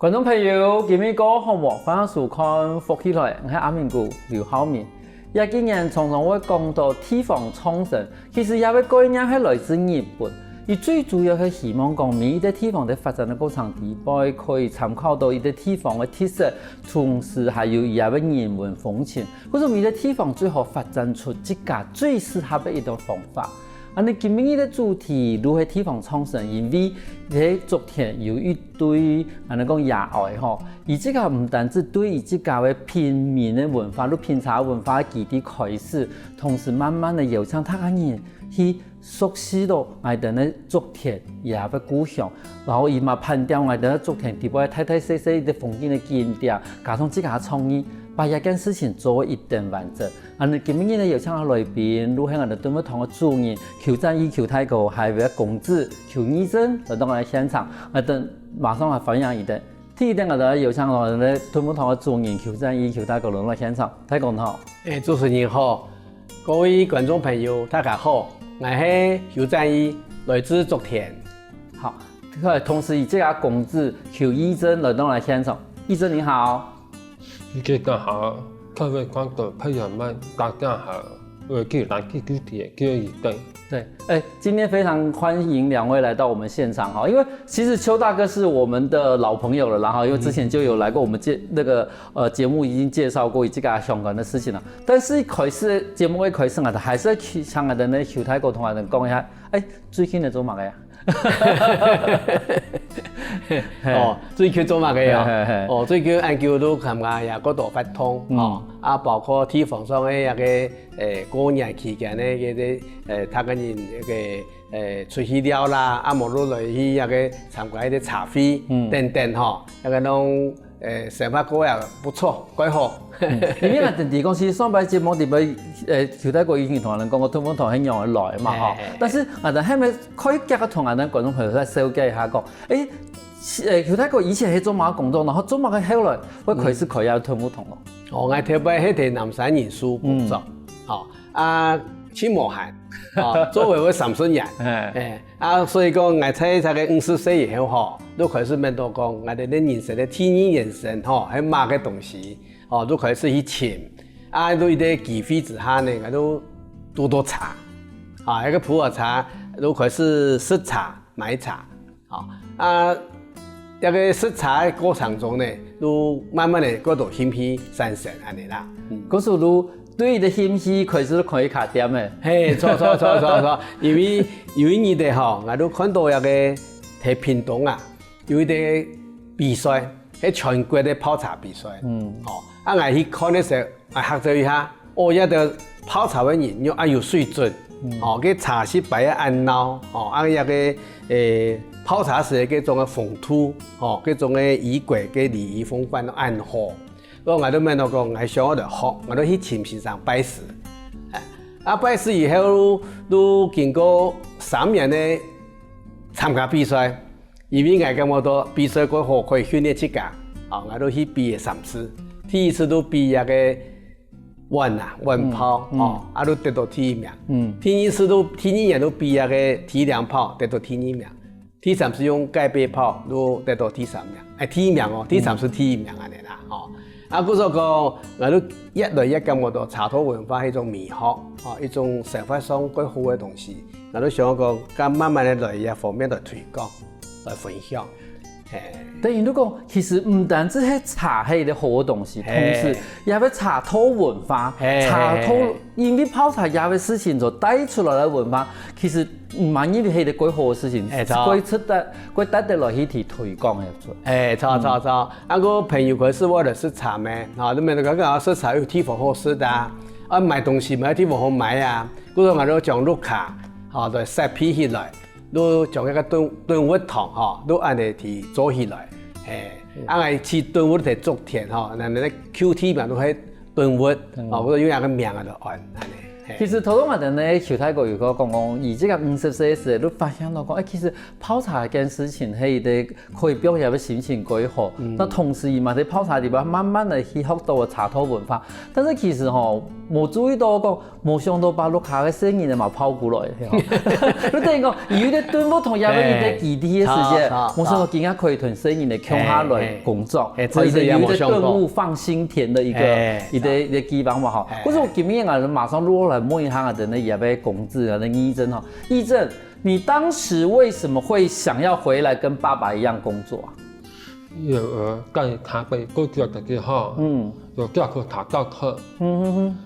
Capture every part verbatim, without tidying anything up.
觀眾朋友，今晡日過好無？歡迎收看《福氣來》，𠊎係阿明哥劉浩明。這幾年常常會講到地方創生，其實這個概念係來自日本。佢最主要係希望講，每一個地方在發展个過程底背，可以參考到一個地方个特色，同時還有佢个人文風情。故所每一個地方最好發展出自家最適合个一種方法。恁呢今晡日个主題就係地方創生，因為這竹田有一對，恁呢講爺哀吼，佢自家毋單止對佢自家个品茗个文化，就品茶文化个基地開始，同時慢慢个邀請大家人去熟悉到𠊎兜个竹田，佢个故鄉，然後佢嘛盤點𠊎兜个竹田底背大大細細个風景个景點，加上自家个創意，把這件事情做一點完整。 恁呢今晡日呢邀請个來賓，就係𠊎兜屯武堂个主人邱占益邱大哥，還有佢个公子邱義正來到𠊎兜現場，𠊎兜馬上來歡迎佢兜。第一點，𠊎兜邀請𠊎兜屯武堂个主人邱占益邱大哥來到現場，大哥你好。欸，主持人好，各位觀眾朋友，大家好，𠊎係邱占益，來自竹田。好，同時佢个公子邱義正來到𠊎兜現場，義正你好。 大家好，各位觀眾朋友們，大家好，我叫藍記古典，叫義正。對，欸，今天非常歡迎兩位來到我們現場哈，因為其實邱大哥是我們的老朋友了，然後因為之前就有來過我們介，那個，呃，節目已經介紹過這個相關的事情了。但是一開始節目一開始啊，還是要去請𠊎兜个邱大哥同𠊎兜講一下，欸，最近在做麼个啊？哦，最近做麼个啊？係，係，係。哦，最近恁久都感覺也過度發通，嗯。哦，啊，包括地方上个一個，欸，過年期間个一個，欸，大家人一個，欸，出去尞啦，啊，無就來去一個參加一個茶會，嗯。等等吼，一個攏 欸，生活過也不錯，蓋好。嗯，因為𠊎等於講，其實上擺節目裡背，欸，邱大哥已經同𠊎兜講過，屯武堂係仰仔來嘛，吼。係，係，係。但是𠊎等還無開始同𠊎兜觀眾朋友來紹介一下，講，欸，是，欸，邱大哥以前係做麼个工作，然後做麼个後來會開始開這屯武堂咯？哦，𠊎頭擺係在南山人壽工作，嗯。吼，啊，盡無閒，吼，做會會三十年，係。欸， 啊，所以講，𠊎在這個五十歲以後吼，就開始愐到講，𠊎兜个人生个第二人生吼，係麼个東西，吼，就開始去尋。啊，就一個機會之下呢，𠊎就堵到茶，啊，一個普洱茶，就開始識茶、買茶，啊，啊，這個識茶个過程中呢，就慢慢个過到興趣產生恁呢啦。嗯。故所就 對，你个興趣開始開咖啡店欸。嘿，著著著著著，因為有一日仔吼，𠊎就看到一個在屏東啊，有一個比賽，係全國个泡茶比賽。嗯。吼，啊，𠊎去看个時候，𠊎嚇著一下，哦，這兜泡茶个人仰恁有水準，嗯。吼，該茶室擺啊恁鬧，吼，啊，這個，欸，泡茶時个該種个風度，吼，該種个儀軌、該禮儀風範恁好。 所以𠊎就愐到講，𠊎想愛來學，𠊎就去尋先生拜師。欸，啊，拜師以後，就經過三年个參加比賽，因為𠊎感覺到比賽過好，可以訓練自家，啊，𠊎就去比了三次。第一次就比該個碗啊，碗泡，嗯，嗯。哦，啊，就得到第一名。嗯。第二次就，第二年就比該個提涼泡，得到第二名。 第三次用蓋杯泡，就得到第三名，欸，第一名哦，第三次第一名恁呢啦，吼。啊，故所講，𠊎就越來越感覺到茶道文化係一種美學，吼，一種生活上蓋好个東西。𠊎就想講，該慢慢个來這方面來推廣、來分享。嘿。等於就講，其實毋單止係茶係一個好个東西，嘿。同時也愛茶道文化，嘿，茶道，嘿，嘿，嘿。因為泡茶這個事情所帶出來个文化，其實 嗯，嘛，因為係一個蓋好个事情，欸，著。蓋值得，蓋值得來去提推廣个，著。欸，著，著，嗯。著。啊，𠊎朋友開始𠊎來識茶咩，吼，你們剛剛識茶有地方好食啊，啊，買東西嘛有地方好買啊，故所𠊎就將屋下，吼，來設備起來，就將該個囤，囤物桶，吼，就恁呢提做起來，嘿，嗯。啊，𠊎去囤物在竹田，吼，恁呢舊地名就係 囤物，嗯。哦，𠊎有一個名啊，就安，恁呢。其實頭先𠊎等呢，邱大哥有講講，以這個五十歲个時節，就發現到講，哎，其實泡茶這件事情，係一個可以放鬆个心情，可以好。那同時，佢嘛在泡茶地方慢慢的去學到个茶道文化。但是其實吼，無注意到講，無想到把屋下个細人仔嘛泡過來，吼。就等於講，有一個頓悟同樣个一個基地个時間，哎，無想到今日可以同細人仔共下來工作，哎，哎，哎，這是也無想過。有一個頓悟放心田的一個，哎，一個，一個地方嘛，吼。哎。可是𠊎今日啊，馬上落來問一下啊，等下也要公子啊，那義正吼，義正，你當時為什麼會想要回來跟爸爸一樣工作啊？因為，呃，該咖啡過去个時候，嗯。有這個茶道課，嗯哼哼。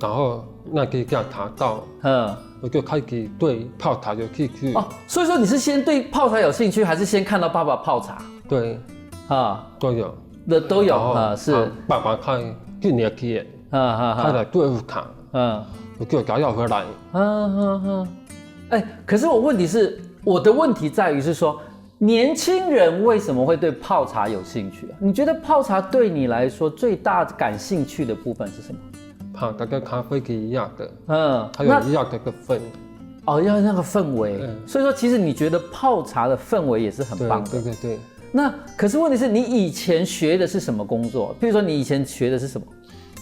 然後那個叫茶道，嗯。我就開始對泡茶有興趣。哦，所以說你是先對泡茶有興趣，還是先看到爸爸泡茶？對，啊，都有。都，都有，然後啊，是。啊，爸爸開幾年去，啊，啊，啊。開了對茶，嗯。我就想要回來。嗯，嗯，嗯。哎，可是我問題是，我的問題在於是說，年輕人為什麼會對泡茶有興趣啊？你覺得泡茶對你來說最大感興趣的部分是什麼？泡茶跟咖啡是一樣的，嗯，它有一樣的一個氛。那，哦，要那個氛圍。嗯。所以說，其實你覺得泡茶的氛圍也是很棒的。對，對，對，對。那，可是問題是，你以前學的是什麼工作？譬如說，你以前學的是什麼？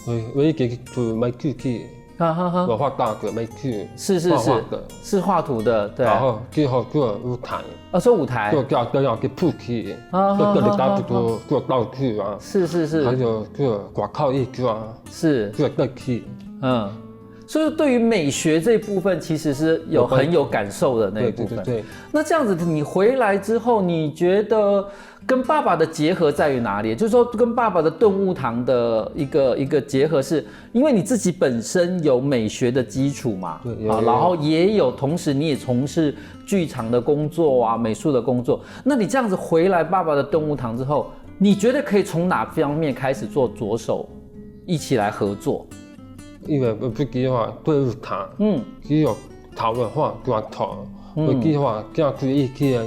我，我以前做賣酒去，啊，哈哈。我畫大的賣酒，是，是，是，畫畫的。是畫圖的，對。然後之後做舞台，啊，做舞台。做這樣，這樣去布置，啊，就這裡大家做，哈哈哈哈。做道具啊，是，是，是。還有做廣告藝術啊，是。做樂器。嗯，所以對於美學這部分，其實是有，有關係。很有感受的那一部分。對，對，對，對。那這樣子，你回來之後，你覺得跟爸爸的結合在於哪裡？就是說，跟爸爸的頓悟堂的一個，一個結合是，因為你自己本身有美學的基礎嘛，對，有，啊，有，有。然後也有，同時你也從事劇場的工作啊，美術的工作。那你這樣子回來爸爸的頓悟堂之後，你覺得可以從哪方面開始做着手，一起來合作？因為我不計劃頓悟堂，嗯。只有茶文化就要做，嗯。我計劃這樣子一天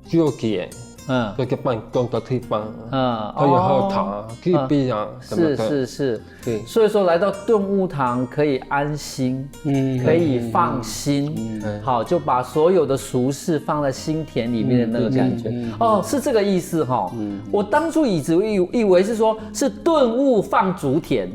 就業，嗯。那個辦公的地方，嗯，可以喝茶，哦。去培養什麼的。嗯。是，是，是。對。所以說來到頓悟堂可以安心，嗯。可以放心，嗯。好，就把所有的俗事放在心田裡面的那個感覺。嗯，嗯，嗯，嗯。哦，是這個意思哈。嗯。我當初一直以，以為是說是頓悟放竹田，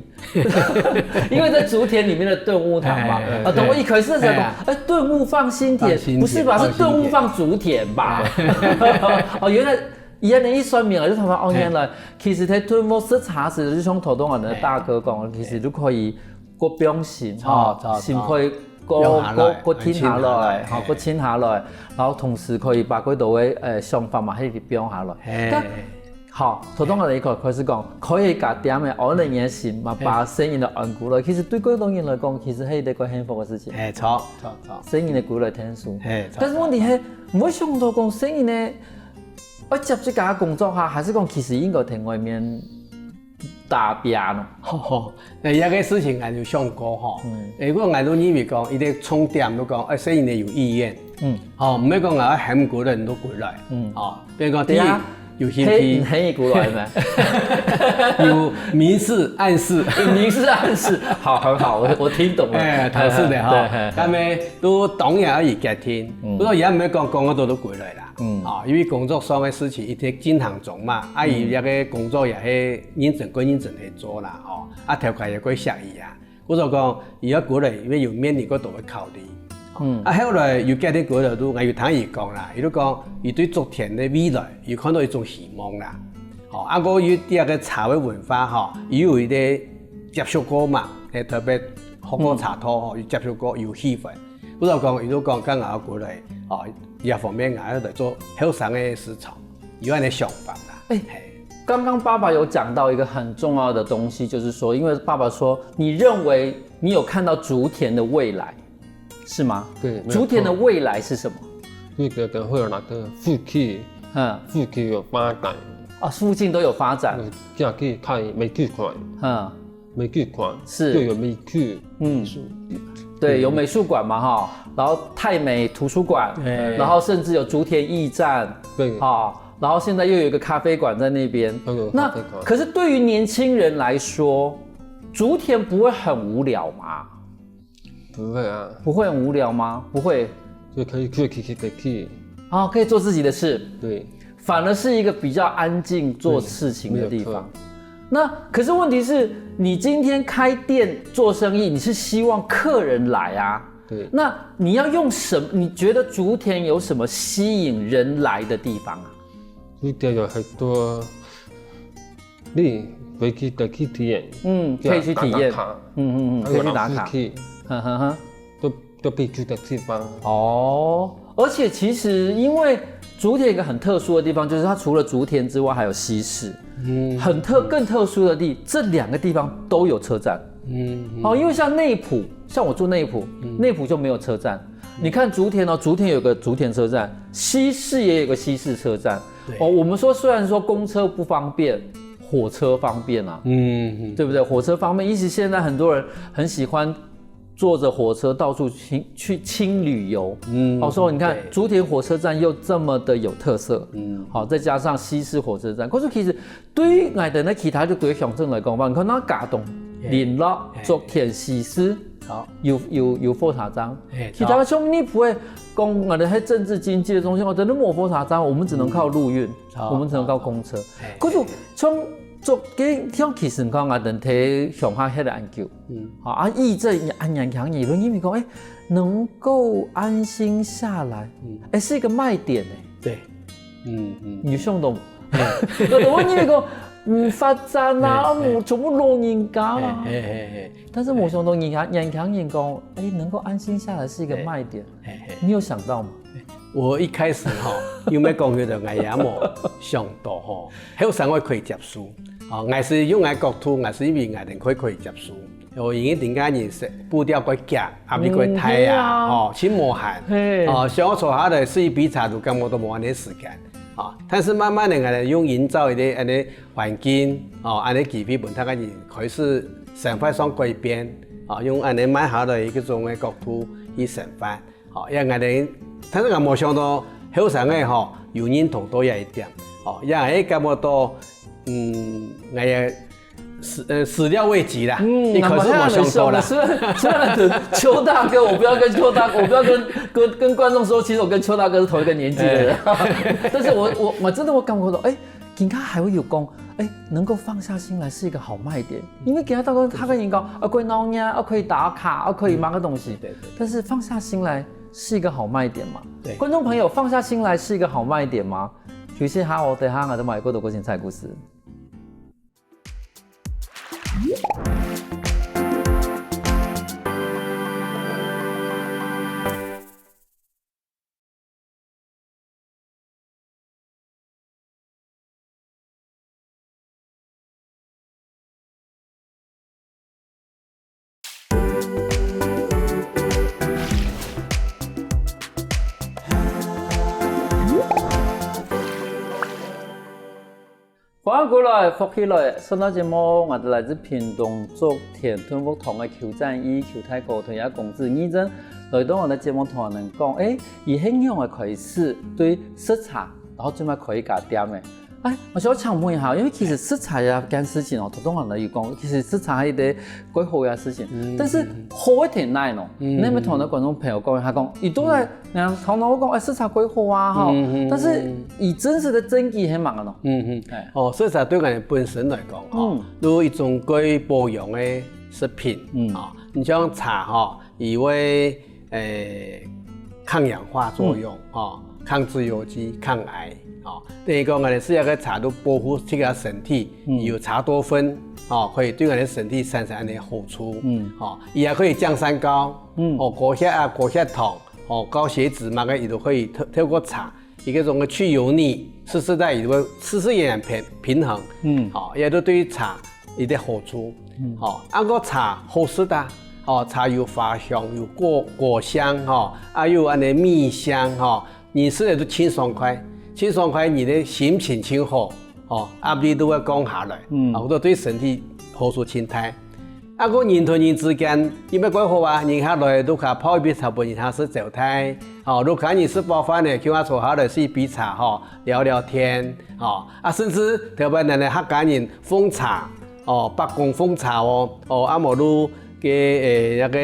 因為在竹田裡面的頓悟堂嘛，哎，哎，啊，等我一開始的時候講，哎。哎，頓悟放心田，放心田，不是吧？是頓悟放竹田吧？放心田。哦，原來，原來一算命啊，就想到，哦，哎。原來其實在頓悟食茶時，就像頭先𠊎等个大哥講，哎。其實就可以過放心，著，哦，著，著。心可以過，放下來，過，過定下來，放下來，吼，哎。過定下來，然後同時可以把過多个，呃，想法嘛，可以放下來。哎。但 好，頭先𠊎等一開，開始講，可以甲店个安人个心嘛，嘿。把細人仔安過來。其實對廣東人來講，其實係一個很幸福个事情。嘿，著，著，著。細人仔過來𢯭手。嘿，著，但是問題係，毋會想到講細人仔愛接自家个工作哈，還係講其實應該在外面打拚呢？吼吼，該這個事情𠊎就想過吼。嗯。誒，不過𠊎都認為講，一個重點都講，誒，細人仔有意願。嗯。吼，毋係講𠊎喊過來你就過來。嗯。吼， 比如講，對啊，第一，有興趣。喊，喊佢過來咩？有明示暗示。有明示暗示，好，很好，我，我聽懂了。哎，頭先个吼，對，嘿，嘿。該麼都當然愛有決定，嗯。不過也毋係講講到都過來啦。嗯。啊，因為工作上个事情一直進行中嘛，啊，嗯。佢這個工作也係認真過認真去做啦，吼，啊，頭家也過惜佢啊。 故所講，佢愛過來，因為有面臨過多个考慮。嗯。啊，後來有決定過來，都，𠊎有聽佢講啦，佢都講，佢對竹田个未來有看到一種希望啦。吼，啊，過有這個茶个文化吼，佢有一個接觸過嘛，誒，特別學過茶道吼，有接觸過，有氣氛。故所講，佢都講，剛好過來，哦，這方面啊，來做後生个市場。 有恁呢想法啦。哎，嘿。剛剛爸爸有講到一個很重要的東西，就是說，因為爸爸說，你認為你有看到竹田的未來，是嗎？對，沒有錯。竹田的未來是什麼？那個的未來的附近，嗯。附近有發展。啊，附近都有發展。嗯，這樣可以開美術館。嗯。 美術館，是。就有美術，嗯。是。對，有美術館嘛，哈，然後泰美圖書館，對。然後甚至有竹田驛站，對。哈，然後現在又有一個咖啡館在那邊。還有咖啡館。那可是對於年輕人來說，竹田不会很无聊吗？不会啊，不会很无聊吗？不会。就可以可以可以可以可以，啊，可以做自己的事，对，反而是一个比较安静做事情的地方没有错。那可是问题是，你今天开店做生意，你是希望客人来啊？对那你要用什么？你觉得竹田有什么吸引人来的地方啊？竹田有很多，你回去的去体验，嗯，可以去体验。打卡，嗯嗯嗯，可以去打卡。去，哼哼哼。都都必去的地方。哦，而且其实因为竹田有一个很特殊的地方，就是它除了竹田之外，还有西势。嗯很特更特殊的地，这两个地方都有车站。嗯哦，因为像内埔，像我住内埔，内埔就没有车站。你看竹田哦，竹田有个竹田车站，西势也有个西势车站。对哦，我们说虽然说公车不方便，火车方便啊，嗯对不对？火车方面，尤其现在很多人很喜欢坐着火车到处轻去轻旅游。嗯好，所以你看对竹田火车站又这么的有特色，嗯好，再加上西势火车站，可是其实对于𠊎等个其他个个乡镇来讲吧，你看那佳冬、麟洛、竹田、西势，好，有有有火车站，哎其他像你不会讲，我们还政治经济的中心，我真的没有火车站，我们只能靠陆运，好我们只能靠公车。哎可是从竹田，像其实你看啊，等在乡下歇了很久，嗯好啊，以这安阳强也论，因为讲，哎，能够安心下来，哎，是一个卖点哎。对，嗯嗯，你想懂？我的问题讲，嗯，发展啊，哎哎我全部老人家哎啦。哎哎但是我想到你看，你看人讲，哎，能够安心下来是一个卖点，哎哎，你有想到吗？我一开始吼，因为讲起来，我也没想到吼，后生会可以接受。哦，我是用我角度，我是因为我能可以可以接受。我因为人家人是步调过强，压力过大嗯对啊啊，哦，真无閒。嘿哦，想要坐下来水杯茶，就感觉都无恁个时间。啊，但是慢慢的，我用营造一个恁个环境，哦，恁个机会，分大家人开始生活上改变，啊，用恁个慢下来一个种个角度去生活。好，也𠊎等，但是𠊎無想到後生个吼，有認同到這一點，哦，也會感覺到，嗯，𠊎也始呃始料未及啦，嗯，一開始無想到啦。虽然虽然邱大哥，我不要跟邱大，我不要跟跟跟观众说，其实我跟邱大哥是同一个年纪的人，但是我我我真的会感觉到，哎，人家还会有讲，哎，能够放下心来是一个好卖点，因为给他到他跟你讲，啊，可以闹热，啊，可以打卡，啊，可以忙个东西，对对但是放下心来是一个好卖点嘛？对观众朋友，放下心来是一个好卖点吗？其实哈，我等下我都买过多个精彩故事。欢迎过来，福氣來！上到節目，𠊎等來自屏東竹田頓福堂个邱展義邱大哥同佢公子義正，來到𠊎等節目同𠊎等講，誒，佢係仰仔開始對食茶，然後做麼開一家店个？哎，𠊎想請問一下，因為其實食茶這件事情哦，頭先𠊎等有講，其實食茶係一個蓋好个事情，但是好个點哪呢？你有沒有同𠊎等觀眾朋友講一下，講，佢都來 然後頭腦講，哎，食茶蓋好啊，吼。嗯嗯但是佢真實个真意係麼个呢？嗯嗯，哎哦，食茶對𠊎本身來講，吼，都一種蓋保養个食品，嗯啊，你像茶吼，佢會誒抗氧化作用，哦，抗自由基、抗癌，哦，等於講𠊎等食一個茶都保護自家身體，有茶多酚，哦，可以對𠊎等身體產生恁樣好處，嗯哦，佢也可以降三高，嗯哦，高血壓、高血糖，哦，高血脂嘛个，佢都可以透透過茶，一個種个去油膩，試試在佢會試試也很平平衡，嗯好，也都對於茶一個好處，好，啊个茶好食啊，哦，茶有花香，有果果香，吼，啊有恁樣蜜香，吼，你食了都清爽快，清爽快，你的心情清好，哦，壓力都會降下來，嗯啊，或者對身體好處清大。 啊，个人同人之間，因為蓋好啊，人客來，屋下泡一杯茶分人客食招待，吼，屋下人食飽飯呢，叫佢坐下來食一杯茶，吼，聊聊天，吼，啊，甚至頭擺𠊎等客家人奉茶，哦，伯公奉茶哦，哦，啊無就該，欸，該个，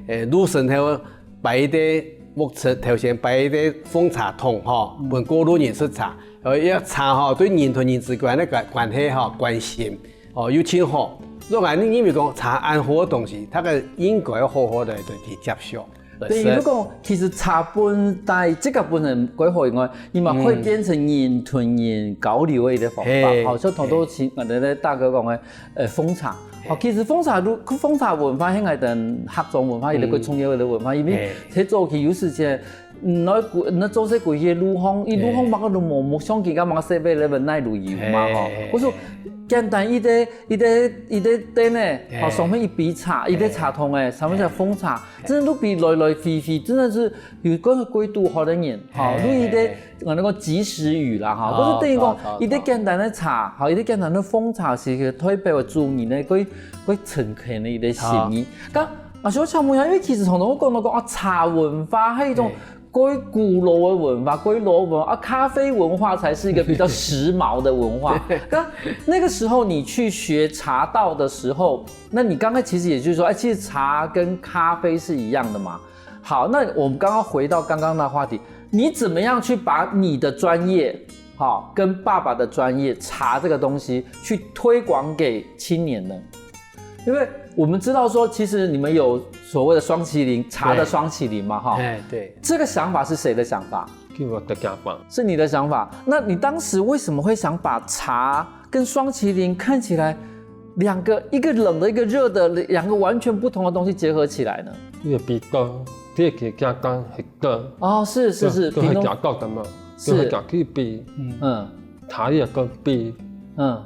欸，路身頭擺一垤屋前，頭前擺一垤奉茶桶吼，分過路人食茶。呃，這茶吼，對人同人之間个關，關係吼，關心，哦，又盡好。若然你認為講茶恁好个東西，大家應該好好來去接受。 等於講，其實茶本在這个本身蓋好以外，佢嘛可以變成人同人交流个一个方法。吼，像頭頭前，呃，大哥講个，呃，奉茶。吼，其實奉茶，奉茶文化，現在等客庄文化，一个蓋重要个文化，因為在早期有時節，嗯，那古，那做事過去个路項，佢路項嘛个都無，無相機，干嘛設備level哪路有嘛，吼。我說，簡單一个，一个，一个燈呢，吼，上面一杯茶，一个茶桶欸，上面寫奉茶， 真个都比來來回回，真个係有个過渡好个人，吼，嘿，有一个，嘿，嘿。呃，那个及時雨啦，吼，哦，可是等於講，對，對，對。一个簡單个茶，吼，一个簡單个奉茶，是一个代表个主人个，个，个誠懇个一个心意。哦。該，啊，想請問一下，因為其實常常會講到講，啊，茶文化，還有一種，嘿，過古老个文化，過老个文化，啊，咖啡文化才是一个比較時髦的文化。對。該那个時候你去學茶道的時候， 那你剛才其實也就是說，哎，其實茶跟咖啡是一樣的嘛。好，那我們剛剛回到剛剛那話題，你怎麼樣去把你的專業，好，跟爸爸的專業，茶這個東西去推廣給青年呢？因為我們知道說，其實你們有所謂的霜淇淋，茶的霜淇淋嘛，哈。對。哎，對。這個想法是誰的想法？就𠊎个想法。是你的想法。那你當時為什麼會想把茶 跟霜淇淋看起來兩個，一個冷的，一個熱的，兩個完全不同的東西結合起來呢？因為比較，天氣較乾，很乾。哦，是，是，是，對，屏東。對，會較高的嘛，是。對，會較去比。嗯。嗯。茶葉跟比，嗯。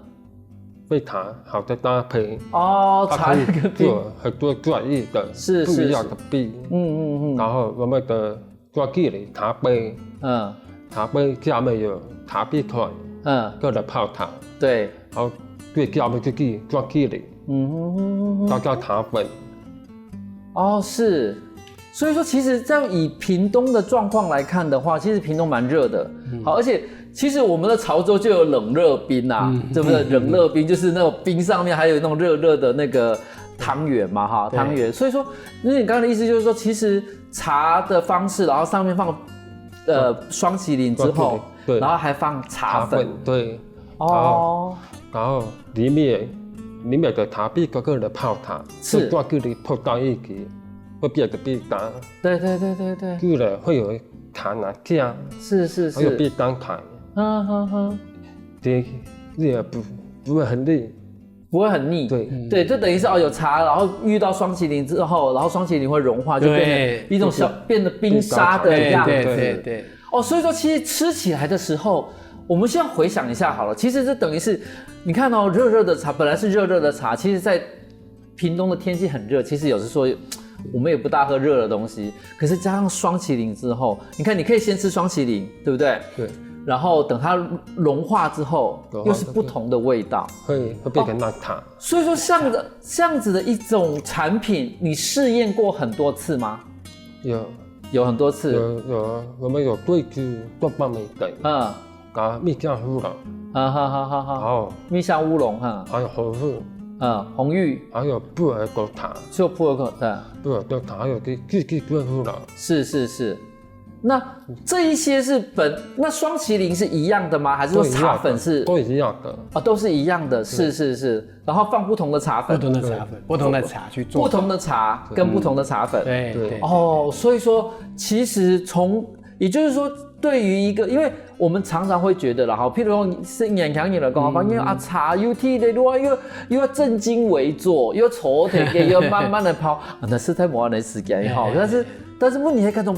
比茶好的搭配。哦，它可以茶葉跟比。做很多專業的，是，不一樣的比。是，是。嗯，嗯，嗯。然後我們的 做起來茶杯，嗯。茶杯下面有茶杯蓋，嗯。蓋來泡茶。對。然後最下面這個做起來，嗯哼哼哼哼。叫做茶粉。哦，是。所以說，其實這樣以屏東的狀況來看的話，其實屏東蠻熱的。嗯。好，而且其實我們的潮州就有冷熱冰啊，嗯。對不對？冷熱冰就是那種冰上面還有那種熱熱的那個湯圓嘛，哈，對。湯圓。所以說，那你剛剛的意思就是說，其實 茶的方式，然後上面放，呃，霜淇淋之後，對，對。然後還放茶粉。茶粉，對。哦。然後，然後裡面，裡面的茶杯蓋蓋來泡茶，是。就做起來泡到一起，會變得冰糖。對，對，對，對，對。久了會有糖啊，這樣，是，是，是。會有冰糖糖。嗯，哼，哼。這，這也不，不會很膩。 不會很膩。對。對，就等於是，哦，有茶，然後遇到霜淇淋之後，然後霜淇淋會融化，就變成一種小，對。變得冰沙的樣子。對，對，對，對。哦，所以說其實吃起來的時候，我們先回想一下好了。其實這等於是，你看哦，熱熱的茶，本來是熱熱的茶，其實在屏東的天氣很熱，其實有時說我們也不大喝熱的東西，可是加上霜淇淋之後，你看你可以先吃霜淇淋，對不對？對。然後等它融化之後，融化之後，又是不同的味道。會，會變成那茶。哦， 所以說，像這，這樣子的一種產品，你試驗過很多次嗎？有。有很多次。有，有啊，我們有對去做報名的。嗯。啊，蜜香烏龍。啊，好，好，好，好。然後蜜香烏龍，哈。還有紅玉。嗯，紅玉。還有普洱果茶。就普洱果茶。普洱果茶，還有這四季桂花茶。是，是，是。那這一些是本，那霜淇淋是一樣的嗎？還是說茶粉是？都一樣的，都一樣的。哦，都是一樣的，是，對。是，是。 然後放不同的茶粉。不同的茶粉，對。不同的茶去做。不同的茶跟不同的茶粉。嗯。對，對，對。哦，所以說，其實從，也就是說，對於一個，因為我們常常會覺得啦，哈，譬如說，係年輕人來講，嗯。反正啊，茶又提來，又要，又要正襟危坐，又要坐等，又要慢慢地泡，啊，那實在無恁个時間，哈。哎，但是，哎。但是問題係該種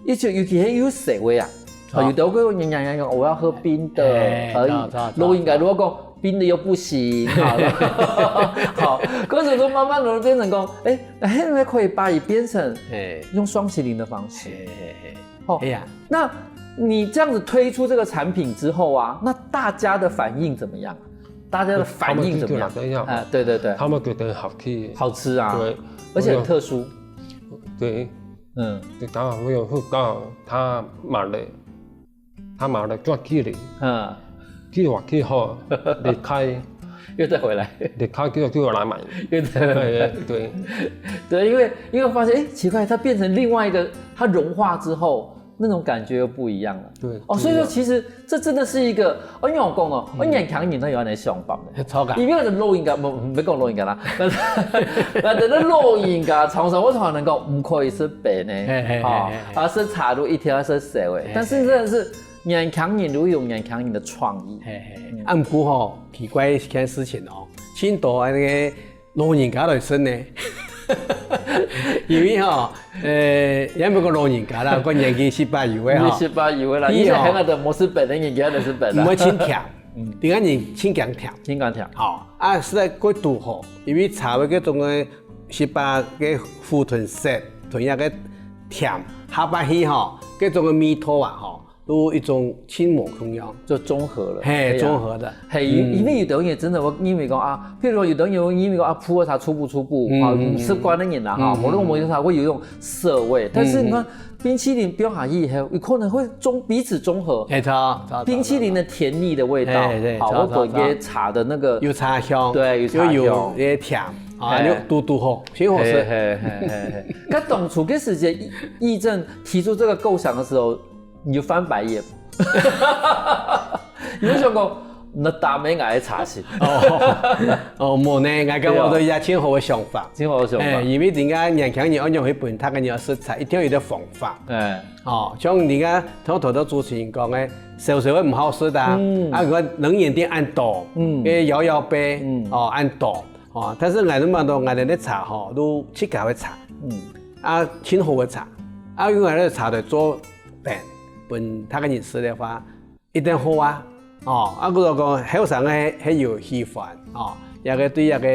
而且尤其係有細个啊，啊。啊，有的會講，人家講我要喝冰的，哎，可以。對，對，對，老人家如果講冰的又不行，哈。好，可是說慢慢地變成講，哎，那現在可以把它變成，哎。用霜淇淋的方式。嘿，嘿，嘿。哦，哎呀。那你這樣子推出這個產品之後啊，那大家的反應怎麼樣？大家的反應怎麼樣？他們就覺得很好。啊，對，對，對。他們覺得好吃。好吃啊，對。而且很特殊。對。 嗯。就剛好我有遇到他買了，他買了轉去了，嗯。去玩去好，離開。又再回来，你看，给我，给我来买。又再回来。对，对。对，因为，因为发现，哎，奇怪，它变成另外一个，它融化之后，那种感觉又不一样了。对，哦，所以说，不一样。其实这真的是一个，哦，因为我讲哦，嗯。我年轻人都有恁个想法的。超感。因为我的老人家，不，不讲老人家啦，那，那等到老人家常常我常常讲，不可以食白的，嘿，嘿，哦，嘿，嘿，嘿。啊，食茶都一定要食熟的。嘿，但是真的是，年轻人都有年轻人的创意。嘿，嘿，嗯。啊，毋过吼，奇怪一件事情哦，真多恁个老人家来食呢。因为吼，呃，也毋好讲老人家啦，个年纪七八有个吼。年纪七八有个啦，伊吼，以前个都毋食白个，人家都食白个。毋會真甜，嗯。點解人真驚甜？真驚甜。吼，啊，實在過堵好，因為茶个該種个七八个苦甜澀，同樣个甜，下擺去吼，該種个味道啊，吼，都一種真無共樣。就中和了。嘿，對啊。中和的。嘿，因，嗯。因為有的人也真的，我認為講啊，譬如說有的人認為講啊，普洱茶粗不粗不，嗯，啊，嗯，嗯。食慣的人啦，哈，嗯，嗯，無論我們茶會有一種澀味，但是你看，嗯，嗯。冰淇淋放下去以後，有可能會中，彼此中和。嘿，著，著，著，冰淇淋的甜膩的味道，著，著。嘿，對，好，著，著，或者一些茶的那個，著。有茶香，對，有茶香。又有一些甜，啊，嘿。又堵堵好，真好食。嘿，嘿，嘿，嘿，嘿。該當初个時節，議，議政提出這個構想的時候， 你就翻白眼。你就想講，你打咩𠊎个茶先？哦，哦，無呢，𠊎感覺都一個真好个想法。對哦。真好个想法。哎，因為人家年輕人愛用去分，佢个人食茶，一定有一個方法。哎。哦，像人家頭頭都主持人講个，少少个毋好食啊，嗯。啊，如果冷飲店恁多，嗯。个搖搖杯，嗯。哦，恁多，哦，但是𠊎都問到，𠊎等个茶吼，都自家个茶，嗯。啊，真好个茶，啊，用𠊎个茶來做 等，分大个人食个話，一定好啊。哦，啊，故所講後生个係，係有喜歡，哦，這個對這個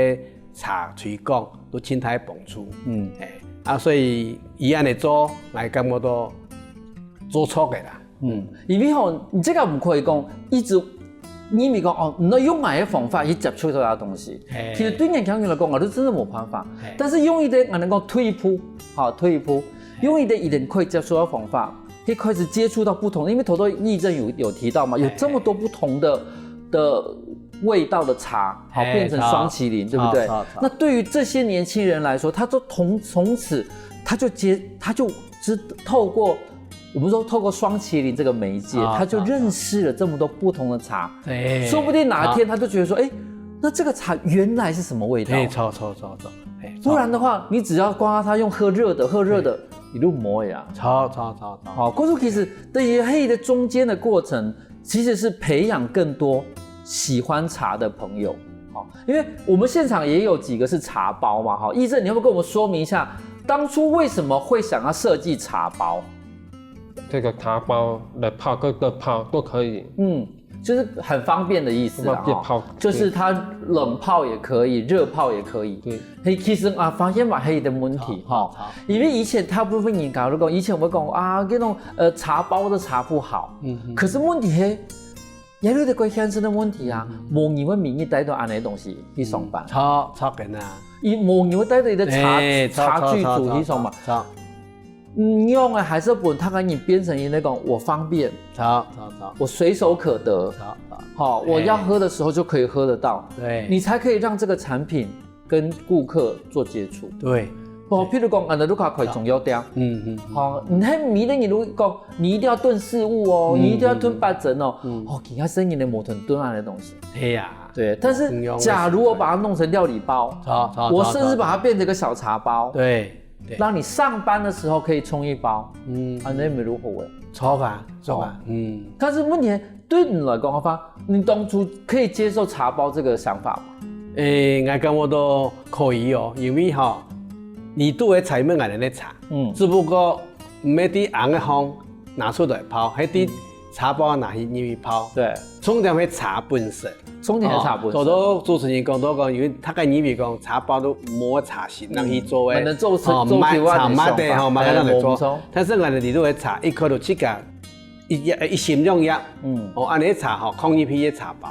茶推廣都盡大幫助。嗯。哎，啊，所以佢恁樣做，𠊎感覺到做著个啦。嗯，因為吼，你這個毋可以講一直認為講，哦，你用𠊎个方法去接觸到這東西。嘿。其實對年輕人來講，𠊎都真的無辦法。嘿。但是用一個，𠊎等講退一步，好，退一步，用一個佢等可以接觸到方法， 可以開始接觸到不同的，因為頭頭議政有，有提到嘛，有這麼多不同的，的味道的茶，好，嘿，變成霜淇淋，著，對不對？著，著，著。那對於這些年輕人來說，他就從，從此他就接，他就知，透過，我們說透過霜淇淋這個媒介，著，他就認識了這麼多不同的茶。著，著。對。說不定哪一天他就覺得說，著。哎，那這個茶原來是什麼味道？對，著，著，著，著。嘿，著。不然的話，你只要光他用喝熱的，喝熱的， 一路摸呀。著，著，著，著。好，故所其實對於這個中間的過程，其實是培養更多喜歡茶的朋友。好，因為我們現場也有幾個是茶包嘛，哈，議政，你要不要跟我們說明一下，當初為什麼會想要設計茶包？這個茶包來泡，各個泡都可以。嗯， 就是很方便的意思啦，方便泡，哈，就是它冷泡也可以，熱泡也可以。對。嘿，其實啊，發現嘛，係一個問題，哈，著，著。因為以前大部分人講，如果以前我們講啊，那種，呃，茶包的茶不好，嗯，嗯。可是問題係，也有一個關鍵性的問題啊，嗯，嗯。無人會每日帶到恁樣个東西去上班。嗯，著，著个啊。佢無人會帶到佢个茶，哎，著，茶具組去上班。著，著，著，著。 嗯，用个還是分大个人變成一個講我方便，著，著，著。我隨手可得，著，著。好，對。我要喝的時候就可以喝得到，對。你才可以讓這個產品跟顧客做接觸。對。哦，對。譬如講，恁樣你看開中藥店，嗯，嗯，嗯。好，你還每個人都講，你一定要燉四物哦，嗯，你一定要燉八珍哦，嗯，嗯。哦，其他生意的無同燉恁樣个東西。對呀。對，但是假如我把它弄成料理包，著，著，著，我甚至把它變成一個小茶包，著，著。對。 對。讓你上班的時候可以沖一包，嗯。啊，恁樣也無好欸。著啊，著啊，哦。嗯。但是問題，對你來講的話，你當初可以接受茶包這個想法嗎？誒，𠊎感覺到可以哦，因為吼，你煮个茶毋係𠊎等个茶，嗯。只不過毋係在紅个方拿出來泡，係在，嗯。 茶包拿去入去泡。對。重點係茶本身。重點係茶本身。哦，頭頭主持人講到講，因為大家認為講茶包都無茶心，嗯，拿去做个，可能做事，哦，做事啊，買茶買个，你想法，吼，買个拿來做。哎，無錯。但是𠊎等裡肚个茶，一開到自家，一，一心兩樣。嗯。哦，恁樣茶吼，放入去个茶包。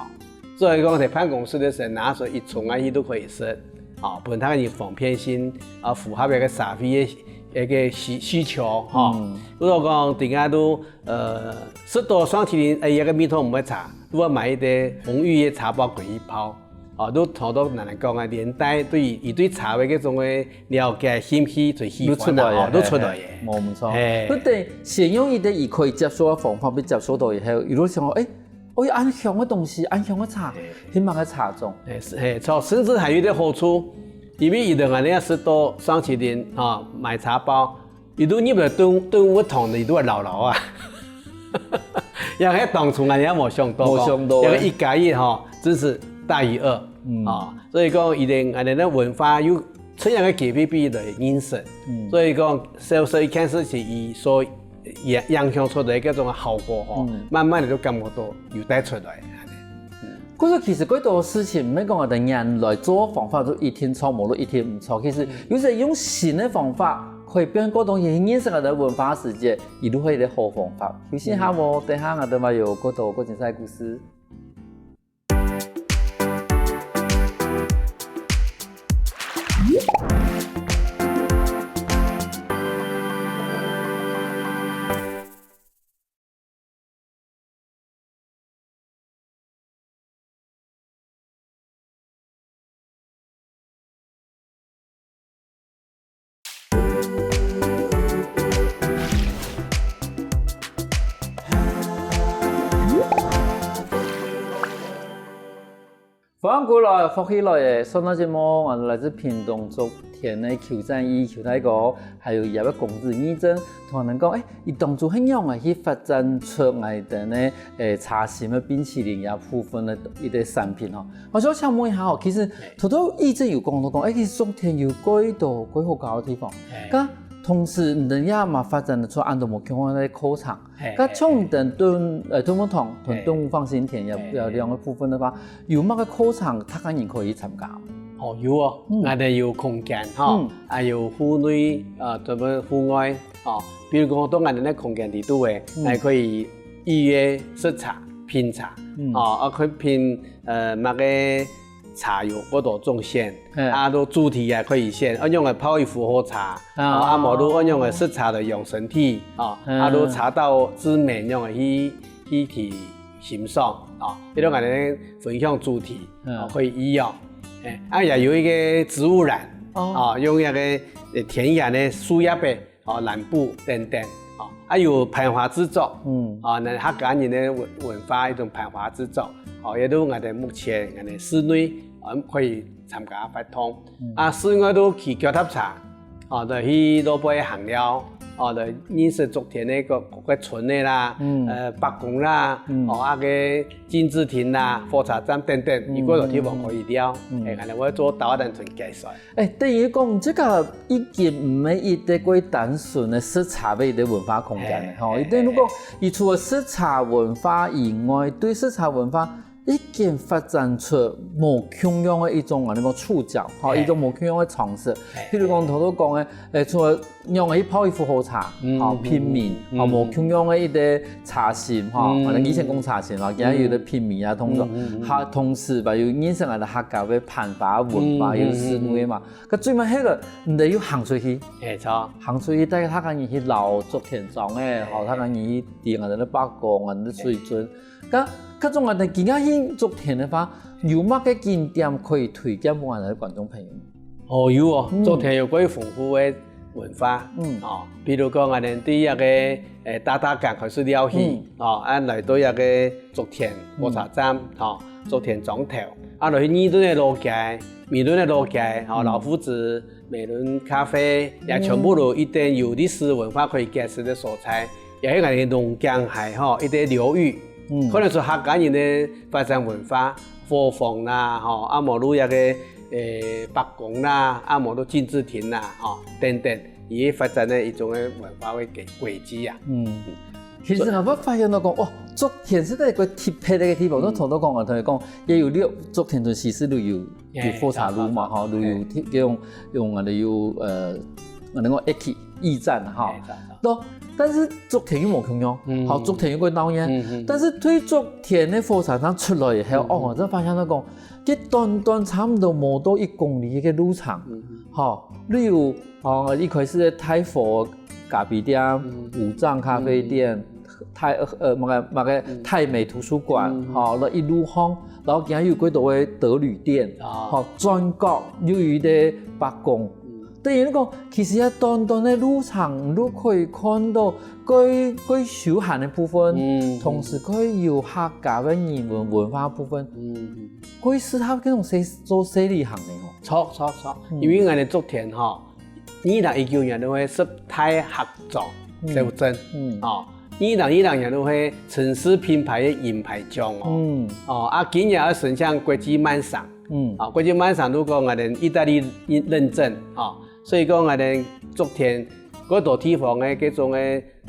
所以講，在辦公室个時候，拿出來一沖下去都可以食。哦，分大家有方便性，啊，符合一個社會个，一個需，需求，吼。嗯。如果講，大家都 呃，食到霜淇淋，哎，這個味道毋會差，就愛買一個紅玉个茶包過去泡。哦，都討到人講个年代，對佢對茶个這種个了解、興趣、最喜歡啦，都出來个，哦，都出來个。嘿，無毋著。嘿。佢等先用一個佢可以接受个方法，被接受到以後，佢就想講，欸，哦，有恁香个東西，恁香个茶，嘿。係麼个茶種？嘿，係，嘿，著，甚至還有一個好處，因為佢等恁樣識到雙麒麟，啊，買茶包， 佢都入來頓，頓屋堂，佢都會老老啊。也係當初𠊎也無想到講，無想到欸。這個一加一吼，真是大於二。嗯。啊，所以講，佢等，𠊎等个文化有這樣个K P P來認識。嗯。所以講，所，所以一開始係佢所影，影響出來个這種效果吼，嗯。慢慢个就感覺到有帶出來。 故所其實幾多事情，毋係講𠊎等原來做个方法就一定著，無就一定毋著。其實有時用新个方法，可以變過多人認識𠊎等文化个時節，佢就係一個好方法。休息下無，等下𠊎等還有幾多過精彩个故事。 歡迎歸來，福氣來了！上段節目，𠊎等來自屏東竹田个邱展義邱大哥，還有佢个公子義正，同𠊎等講，欸，佢當初係仰仔去發展出𠊎等个，欸，茶心个冰淇淋這部分个一個產品吼。 𠊎想請問一下吼，其實頭頭一直有講到講，欸，其實竹田有幾多幾好搞个地方。嘿。該同時，你等也嘛發展得出恁多無共樣个課程。嘿，該像你等頓，呃，頓屋堂同頓屋放心田也，嘿，也兩個部分个話，有麼个課程，大家人可以參加？哦，有哦，嗯。𠊎等有空間吼，嗯。還有戶內，呃，同埋戶外，哦，比如講，當然个空間裡肚个，嗯。還可以預約食茶、品茶，嗯。哦，啊，可以品 呃，麼个茶有幾多種選，嘿。啊，都主題也可以選，啊，用來泡一壺好茶，啊。啊，無就用來食茶來養身體，啊，嗯。啊，都茶道之美用來去，去，去欣賞，啊，這種恁樣分享主題，嗯。啊，可以一樣。哎，啊，也有一個植物染，哦。啊，用那個，呃，田園个樹葉个 哦，藍布等等，哦，還有盤花製作，嗯。哦，該客家人个文，文化一種盤花製作，哦，也都𠊎等目前𠊎等室內，哦，可以參加活動。嗯。啊，室外都騎腳踏車，哦，就去路背行尞，哦，就認識竹田个各，各个村个啦，嗯。呃，伯公啦，嗯。哦，啊个敬字亭啦，火車站等等，嗯，有幾多地方可以尞，嗯。哎，𠊎等會做導覽同介紹。 欸，等於講，這個已經毋係一個過單純个食茶个一個文化空間了，吼。嘿，嘿，一定如果佢除了食茶文化以外，對食茶文化已經發展出無共樣个一種，𠊎等講觸角，吼，嘿。一種無共樣个嘗試。嘿，譬如講，嘿。頭頭講个，欸，除了用來去泡一壺好茶，嗯，吼，品茗，嗯，吼，無共樣个一個茶心，吼，嗯，反正以前講茶心嘛，今日有个品茗啊，同時，嗯，嗯，嗯。還同時吧，有認識𠊎等客家个盤花文化，嗯，有思維嘛。嗯，嗯。 該最尾該個，你得有行出去。嘿，著。行出去，帶大家人去遶竹田庄欸，吼，大家人去知𠊎等个伯公，𠊎等个水圳。該，該種𠊎等今下去竹田个話，有麼个景點可以推薦分𠊎等个觀眾朋友？哦，有哦，嗯。竹田有過豐富个文化，嗯。哦，比如講𠊎等對該個，欸，大大港開始尞起，嗯。哦，啊，來到該個竹田火車站，嗯。哦，竹田庄頭，啊，落去二崙个老街， 美崙个老街，吼，嗯。老夫子、美崙咖啡，也全部都一等有歷史文化可以介紹个所在，也係𠊎等農耕界，吼，一個流域。嗯。可能係客家人个發展文化，伙房啦，吼，啊，無就該個，欸，伯公啦，啊，無就敬字亭啦，吼，等等，佢發展个一種个文化个軌，軌跡啊。嗯。 其實𠊎發現到講，哇，竹田係一個特別个地方。嗯。𠊎頭頭講，𠊎同你講，也有六，竹田同西勢路有，有火車路嘛，嘿，吼，路有鐵，用，用𠊎等有，呃，𠊎等講一起驛站哈。嘿，著，著。喏，但是竹田又無共樣，嗯。好，竹田又過鬧熱，嗯，嗯。但是對竹田个火車站出來以後，嗯，嗯。哦，𠊎正發現到講，佢短短差毋多無到一公里个路程，嗯，嗯。吼，例如，哦，一開始个大和咖啡店、嗯。五藏咖啡店、嗯。太呃么个么个太美图书馆，吼，了一路上，然后今有几多个德旅店，吼，转角又有一个伯公，等于讲，其实啊短短个路程，你都可以看到该该休闲个部分，同时可以有客家个人文文化部分，可以适合这种做生理行的哦。错错错，因为俺的竹田哈，二零一九年都会十大客庄小镇，哦。二零二零年都係城市品牌个银牌獎哦。嗯。哦，啊，今年要申請國際慢城。嗯。啊，國際慢城如果我哋意大利認證，啊，所以講我哋竹田，好多地方个這種个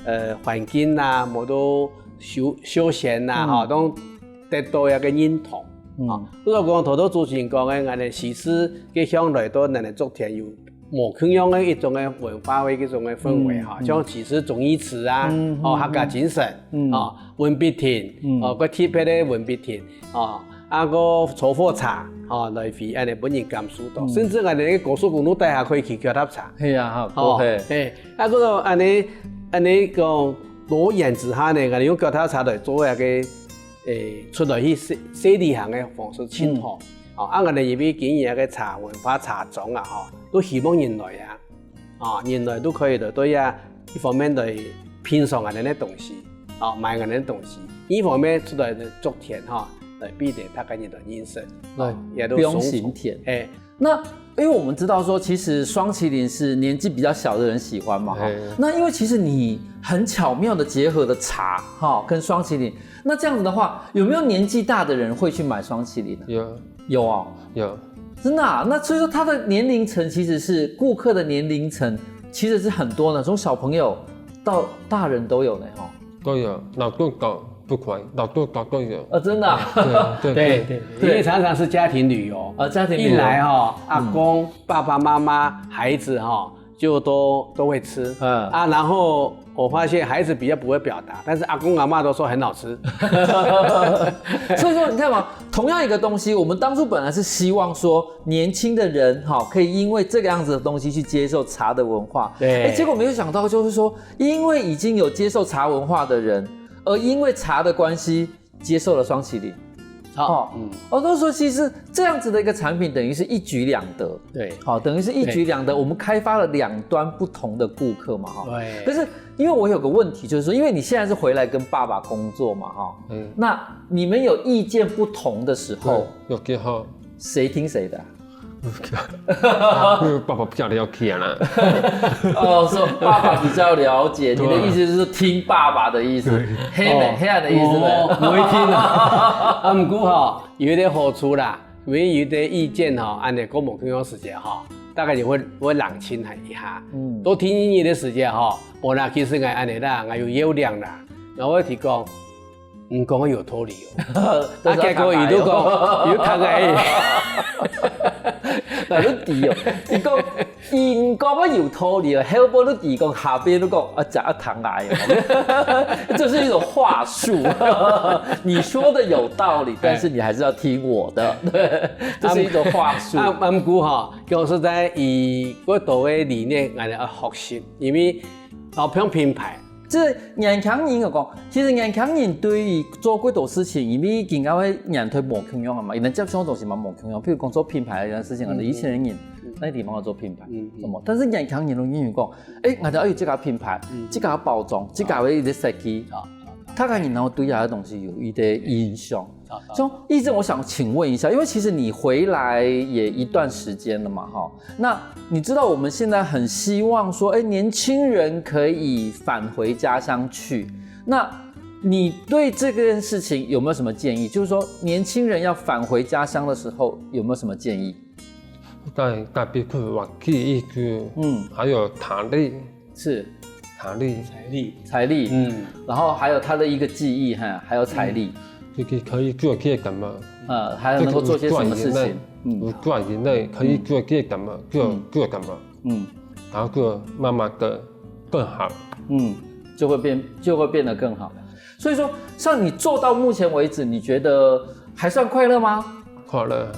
呃環境啊，無都休休閒啊，哈，都得到一個認同。啊，如果講頭頭主持人講个，我哋其實个向來都能夠竹田有 無共樣个一種个文化个一種个氛圍哈，像其實忠義祠啊，哦，客家精神，哦，文筆亭，哦，个特別个文筆亭，哦，啊个坐火車，哦，來回恁呢分人感受到，甚至恁呢高速公路底下可以騎腳踏車，係啊，哈，哦，係，哎，啊个恁呢恁呢講多元之下呢，恁呢用腳踏車來做一个，誒，出來去細細旅行个方式盡好。 哦，啊，𠊎兜因為經營一个茶文化茶庄啊，吼，都希望人來啊，哦，人來都可以來對啊，一方面來品嚐𠊎兜个東西，哦，買𠊎兜个東西，一方面出來个竹田吼，來俾大家人來認識，來，也都用心田，哎，那。因为我们知道说，其实霜淇淋是年纪比较小的人喜欢嘛，哈。那因为其实你很巧妙的结合了茶，哈，跟霜淇淋，那这样子的话，有没有年纪大的人会去买霜淇淋呢？有，有哦，有，真的啊？那所以说，它的年龄层其实是顾客的年龄层其实是很多呢，从小朋友到大人都有呢，哈。都有，老豆搞不快，老豆搞都有。啊，真的、啊。对对对，因为常常是家庭旅游，啊，家庭旅游一来哈、阿公、爸爸妈妈、孩子哈、就都都会吃，嗯啊，然后我发现孩子比较不会表达，但是阿公阿妈都说很好吃。所以说，你看嘛，同样一个东西，我们当初本来是希望说，年轻的人哈，可以因为这个样子的东西去接受茶的文化，对哎，结果没有想到，就是说，因为已经有接受茶文化的人，而因为茶的关系，接受了霜淇淋。好，哦，我都说，其实这样子的一个产品，等于是一举两得。对，好，等于是一举两得，我们开发了两端不同的顾客嘛，哈。对可是因为我有个问题，就是说，因为你现在是回来跟爸爸工作嘛，哈，嗯那你们有意见不同的时候，有给好，谁听谁的啊？因为爸爸比较了解啦。哦，说爸爸比较了解，你的对意思是说听爸爸的意思，黑美黑暗的意思呢？我我一听啊，啊，毋过哈，有一个好处啦，因为有一个意见哈，按呢讲无共样时间哈，大概就会会冷清一下。嗯，多听一年的时间哈，我啦，其实我按呢啦，我有优良啦，然后我提讲，嗯，讲个有道理哦。但是要啊，结果伊都讲，有读个。那你知哦，你讲。你讲个有道理哦，后背你知讲，下背你讲啊，食啊糖来哦，这是一种话术。你说的有道理，但是你还是要听我的，对，这是一种话术。啊，毋过哈，讲实在，以过多个理念，俺要学习，因为好像品牌，这年轻人个讲，其实年轻人对于做过多事情，因为今个个年代无共样啊嘛，伊能接触的东西嘛无共样。譬如讲做品牌这件事情啊，以前的人，那地方要做品牌，嗯什么？但是年轻人都英语讲，哎，俺要有这个品牌，这个包装，这个为一个设计啊，大概你能够对这个东西有一个印象。所以，一正我想请问一下，因为其实你回来也一段时间了嘛，哈，那你知道我们现在很希望说，哎，年轻人可以返回家乡去，那你对这件事情有没有什么建议？就是说，年轻人要返回家乡的时候，有没有什么建议？在在别处玩具一个，嗯，还有弹力，是弹力，财力，财力，嗯，然后还有他的一个记忆哈，还有财力，就是可以做些什么，呃，还有能够做些什么事情，嗯有赚钱的可以做些什么，做做什么，嗯然后就慢慢的更好。嗯，就会变就会变得更好。所以说，像你做到目前为止，你觉得还算快乐吗？快乐，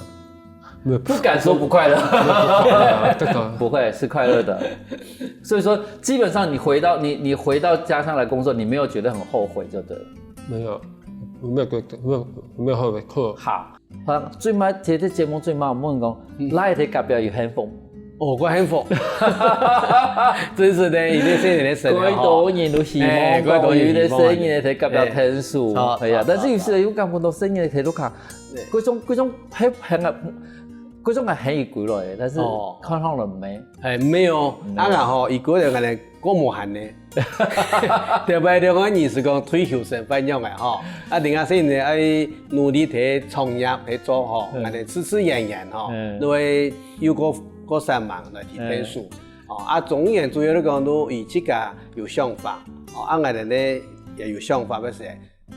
没有，不敢说不快乐，这个不会是快乐的。所以说，基本上你回到你你回到家乡来工作，你没有觉得很后悔就对了。没有，我没有觉得，没有没有后悔过。好，好，最尾，其实这节目最尾，我问讲，来在隔壁有幸福，哦，我幸福，真是的，一定是你的神几多人都希望哎几多人讲有一个希望生意在隔壁天数，哎哎呀，错但是有时候又感觉到生意在路上，各种各种很很啊，各种个很有归来，但是哦看上了没？哎，没有，啊然后一个人可能过无闲呢。特别两个人是讲退休生活样个吼，啊，另外是呢，爱努力去创业去做吼，嗯可能事事样样吼嗯，都会有个个三忙来提分数。哦，啊，总而言之，主要来讲，都以自家有想法，哦，啊，我哋呢也有想法个时，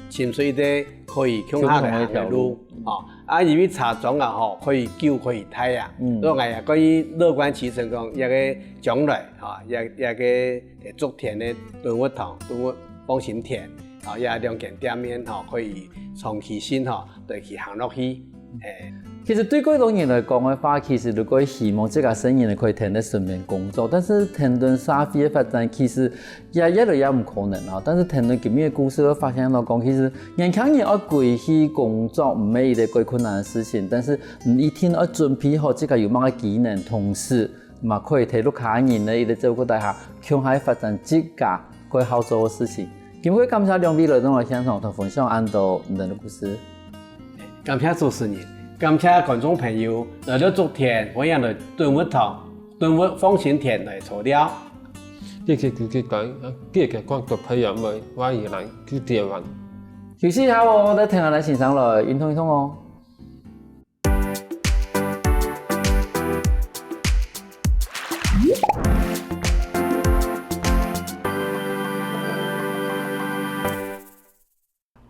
寻出一个可以共下个行个路，哦，啊，因为茶庄啊吼，可以久可以大啊，嗯所以我也可以乐观其成讲，这个将来，哈，这这个竹田的囤物桶、囤物放心田，啊，也两间店面吼，可以长期性吼，对，去行落去，哎。其实对广东人来讲的话，其实如果希望自家生意呢可以停在身边工作，但是停顿社会的发展，其实也越来越不可能啊。但是停顿今日的故事会发现到讲，其实年轻人要归去工作，唔系一个最困难的事情，但是你一定要准备好自家有么个技能，同时嘛可以在屋下人的一个照顾底下，共下发展自家个好做的事情。今日感谢两位来到我现场，同分享恁多你们的故事。感谢主持人，感谢观众朋友来到竹田，欢迎来囤物桶、囤物放心田来坐尞。这个估计讲，这个光个培养们，我也来去台湾。休息一下哦，再停下来欣赏了，运动运动哦。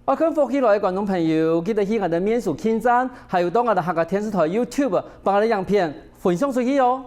爱看福气来的观众朋友，记得去我们的面书网站，还有到我们客家电视台YouTube，把我们的影片分享出去哦。